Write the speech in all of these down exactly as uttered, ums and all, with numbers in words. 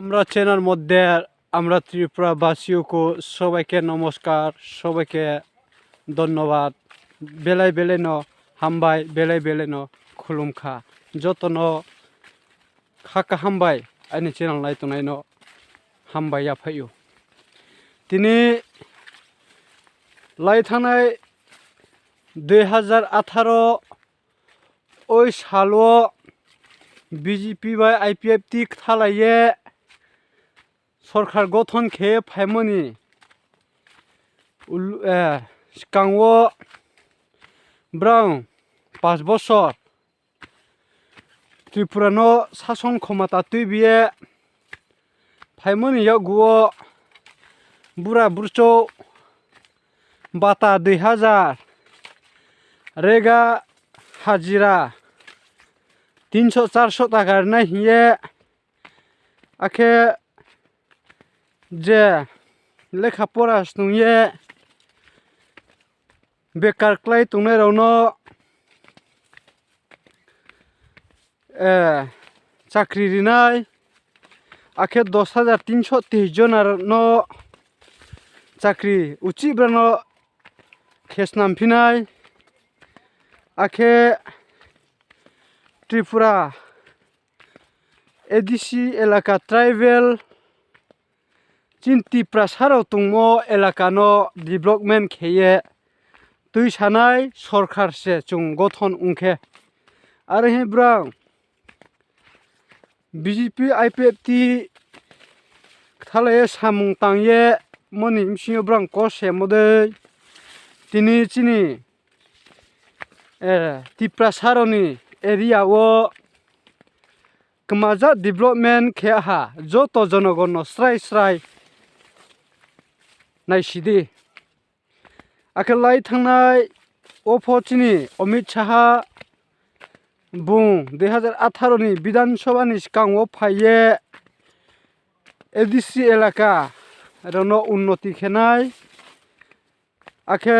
আমরা চ্যানেল মধ্যে আমরা ত্রিপুরাবাসীকে সবাইকে নমস্কার, সবাইকে ধন্যবাদ, বেলায় বেলায় ন হামবায়, বেলায় বেলায় ন খুলুমখা। যতন kha kaham bai aini channel nai tongnai no hambai ya phai ou. Tini lai thanngnai dui hazar atharo oi sal wo B J P bai I P F T kthalai ye sorkar gothon khe phaimo ni ul-, eh, skang wo brang panch bosor Tripura no sason khomota tuibi ye phaimo ni yakgu wo bura burchouh bata dui hazar, rega hajira tinso charso taka rinai hing ye, akhe je lekha pora snung ye bekar klái tongnai rao no chakri rinai, akhe dos hajar tinso teis jona no chakri uchih brao no khe snam phi nai, akhe Tripura A D C elaka tribal chini Tiprasa rao tongmo elaka no development khe ye tuisanai sorkar se chung gothon ong khe. Are hing brang B J P I P F T kthalai ye samung tang ye mo ni bsing yo brang kosemo dei tini chini Tiprasa rao ni area wo kmaja development khe ha, joto jonogon no srai srai naisi di. Akhe lai thanngnai wo pho chini Amit Saha bung dui hazar atharo ni Bidhan Sabha ni skang wo phai ye A D C elaka rao no unnoti khe nai, akhe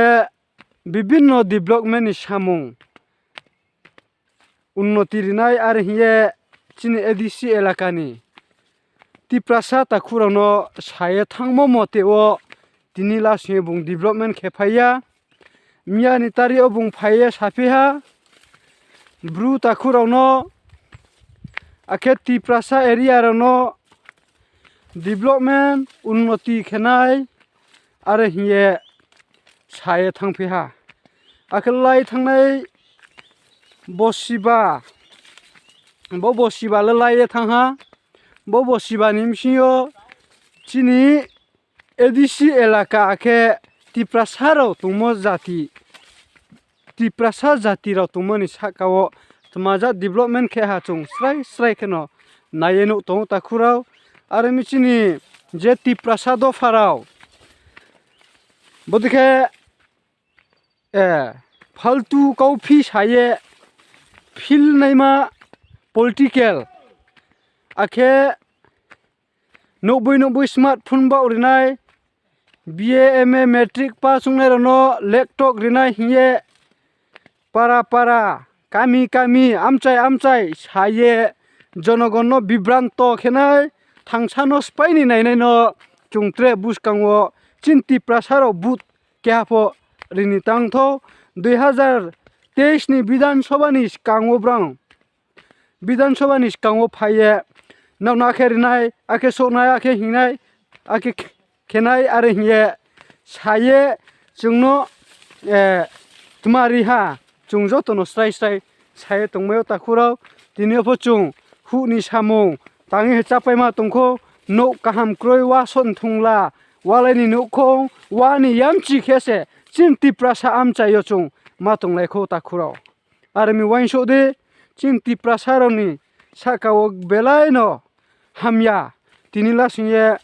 bibhinno development ni samung unnoti rinai are hing ye chini A D C elaka ni Tiprasa takhu rao no sa ye thanngmo mote wo tini lasing ye bung development khe phai ya. Miya ni tari wo bung phai ye saphi ha, Bru takhu rao no, akhe Tiprasa area rao no development unnoti khe nai are hing ye sa ye thanngphi ha. Akhe lai thanngnai bosiba, bo bosiba le lai ye thanng ha. Bo bosiba ni bsing yo chini A D C elaka akhe Tiprasa rao tongmo jati, Tiprasa jati rao tongmo ni sahka wo tmaja development khe ha chung srai srai kheno nai ye nuh tong ou takhu rao. Are mi chini je Tiprasa dopha rao bodei khe, eh, phaltu kauphi sa ye phil naima political, akhe nouhboi nouhboi smartphone baoh rinai, B A, M A, matric pass ongnai rao no laptop rinai hing ye para para, kami kami, amchai amchai sa ye jonogon no bibranto khe nai, thangsa no spái ni nainai no chung tre buskang wo chini Tiprasa rao vote keha pho ri ni tang thou. Dui hazar teis ni Bidhan Sabha ni skang wo brang, Bidhan Sabha ni skang wo phai ye nrao no akhe rinai, akhe souhnai, akhe hingnai, akhe khe-, khe nai are hing ye sa ye chung no, eh, tma ri ha, chung joto no srai srai sa ye tongmai ou takhu rao. Tini yo pho chung huh ni samung tang ye chapaima tong khou, nouh kaham kroi, wa son thungla, walai ni nouhkhong, wa ni yamchi khe se chini Tiprasa amchai yo chung ma tonglai khou takhu rao. Are mi uaingsouh di, chini Tiprasa rao ni sahka wo belai no hamya. Tini lasing ye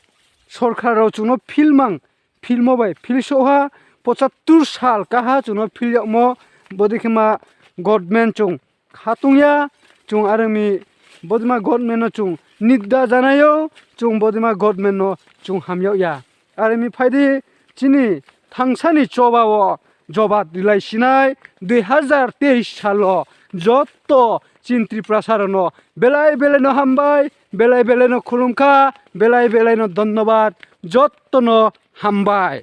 sorkar rao chung no philmang, philmo bai philsouh ha, পঁচাত্তর sal kaha chung no phil yagmo, bodei khe ma government chung khatung ya, chung are mi bodeima government no chung nida janai ou, chung bodeima government no chung ham yag ya. Are mi phai di, chini thangsa ni choba wo joba rilai sinai, dui hazar teis sal wo joto chini Tiprasa rao no belai belai no hambai, Belai belai no khulum kha, belai belai no dhonnobad, joto no hambai.